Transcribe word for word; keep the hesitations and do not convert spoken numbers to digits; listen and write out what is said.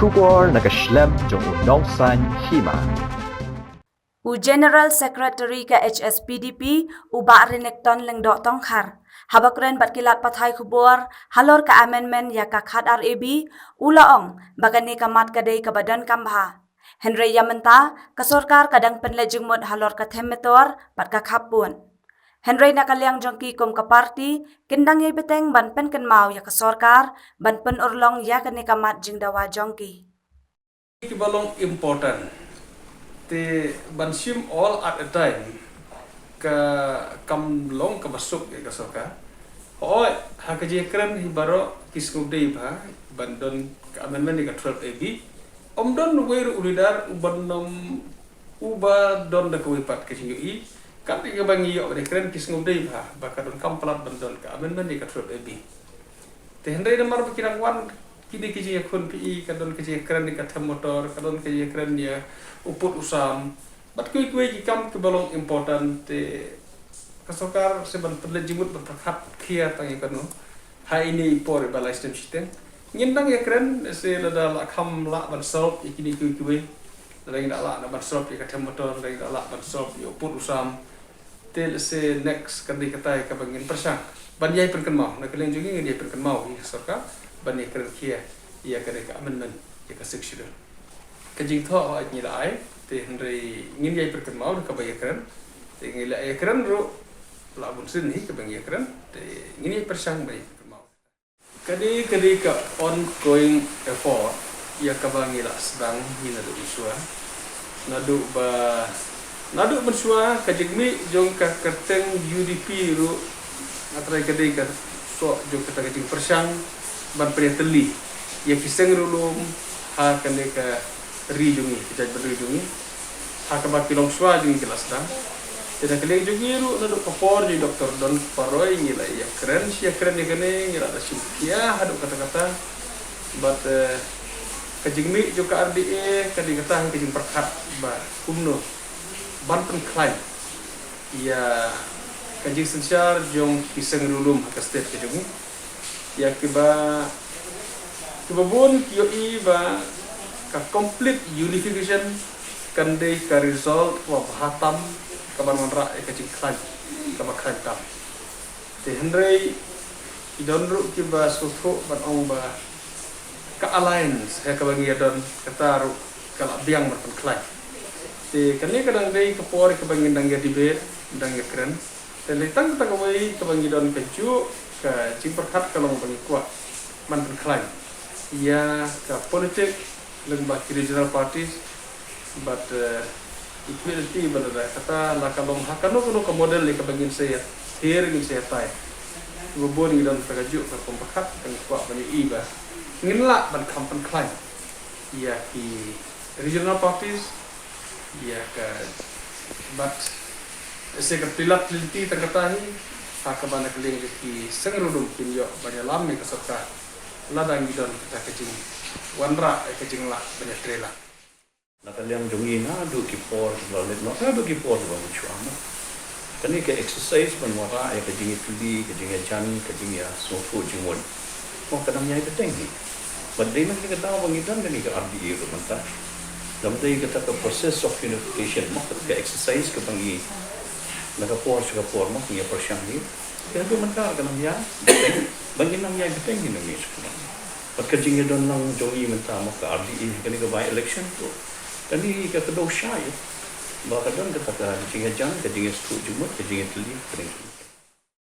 Khubor na ka shlem jong u Nongsaiñ Hima. U General Secretary ka H S P D P, u Bah Renikton Lyngdoh Tongkhar, haba kren bad ki lad pathai khubor halor ka amendment ïa ka khat R A B, u la ong ba kane ka mat ka dei kaba donkam bha. Hynrei ïa mynta ka sorkar ka dang pynleit jingmut halor ka them metor bad ka khappud. Hynrei na ka liang jong ki kum ka party, kin dang ïai bteng ban pynkynmaw ïa ka sorkar ban pynurlong ïa kane ka mat jingdawa jong ki. Kiba long important te ban shim all at a time ka kam long kaba suk ïa ka sorkar. Hooid, ha ka jingkren hi baroh ki sngewdei bha ban don ka amendment ïa ka twelve A B. Ym don uwei ruh u leader uba nym, uba don da kawei pat ka jingïohi. Kat ïa kaba ngi ïoh ban ïakren ki sngewdei bha ba ka donkam palat ban don ka amendment ïa ka twelve A B. Te hynrei namar ba ki dang wan kine ki jingïakhun, phi i, ka don ka jingïakren ïa ka them motor, ka don ka jingïakren ïa u pud u sam bad kiwei kiwei ki kam kiba long important, te ka sorkar sa ban pynleit jingmut ban pyrkhat khia tang ïa kano ha ine i por iba lai snem shiteng. Ngin dang ïakren, se lada lah kham lah ban solve ïa kine kiwei kiwei, lada ngin lah ban solve ïa ka them motor, lada ngin lah ban solve ïa u pud u sam, te lehse next kan dei katai kaba ngin pyrshang ban ïai pynkynmaw. Na ka liang jong ngi ngin ïai pynkynmaw ïa ka sorkar ban ïakren khia ïa kane ka amendment ïa ka Sixth Schedule. Ka jingthoh hooid ngi la ai, te hynrei ngin ïai pynkynmaw da kaba ïakren. Te ngi la ïakren ruh, la bun sien hi kaba ngi ïakren, te ngin ïai pyrshang ban ïai pynkynmaw. Ka dei, ka dei ka ongoing effort ïa kaba ngi la sdang hi naduh mynshuwa. Naduh ba, naduh mynshuwa ka jingmih jong ka kyrteng U D P ruh, nga trai ka dei ka soh jong kata ka jingpyrshang ban pynïatylli ïa ki seng riewlum ha kane ka ri jong ngi, ka jaitbynriew jong ngi, ha kaba ki longshuwa jong ngi ki la sdang. Te na ka liang jong ngi ruh naduh ka por jong i Doctor Don Paroi ngi la ïakren shi ïakren ïa kane, ngi la da shim khia haduh katta katta. Bad, eh, ka jingmih jong ka R D A ka dei kata hi ka jingpyrkhat ba kumno ban pynkhlaiñ ïa ka jingsynshar jong ki seng riewlum ha ka state ka jong ngi. Ïa kiba, kiba bun ki ïohi ba ka complete unification kan dei ka result kaba bha tam kaban wanrah ïa ka jingkhlaiñ kaba khlaiñ tam. Te hynrei ki don ruh kiba sngewthuh ban ong ba ka alliance ha kaba ngi ïa don kata ruh ka la biang ban pynkhlaiñ. Te kane ka dang dei ka por kaba ngin dang ïa debate, dang ïa kren. Te lei tang kata kawei kaba ngi don kajuh ka jingpyrkhat ka long ba ngi kwah ban pynkhlaiñ ïa ka politik lyngba ki regional parties bad, eh, equality bad lada kata la ka long ha kano kano ka model ïa kaba ngin sa ïa thied, ngin sa ïa tai. Kiba bun ngi don kata kajuh ka rukom pyrkhat, ka ngi kwah ban ïohi ba ngin lah ban kham pynkhlaiñ ïa ki regional parties, ïa ka, bad sa ka pynlait lynti tang kata hi ha kaba na ka liang jong ki seng riewlum kin ïoh ban ïalam ïa ka sorkar lada ngi don kata ka jingwanrah ïa ka jinglah ban ïatrei lang. Na ka liang jong ngi naduh ki por kiba la leit noh, naduh ki por kiba mynshuwa noh, kane ka exercise ban wanrah ïa ka jingïatylli, ka jingïajan, ka jingïasngewthuh jingmut, mo, ka dang ïai bteng hi. Bad dei na kane ka daw ba ngi don kane ka R D A ruh mynta. Dang dei kata ka process of unification, mo, kata ka exercise kaba ngi na ka por sha ka por, mo, ngi ïa pyrshang hi. Ka dei mynta ka dang ïai bteng, ba ngi dang ïai bteng hi na ngi sha ka. Bad ka jingïadon lang jong ngi mynta, mo, ka R D A, kane ka by election ruh, kane ka kdew shai ba ka don kata ka jingïajan, ka jingïasngewthuh jingmut, ka jingïatylli, ka dei.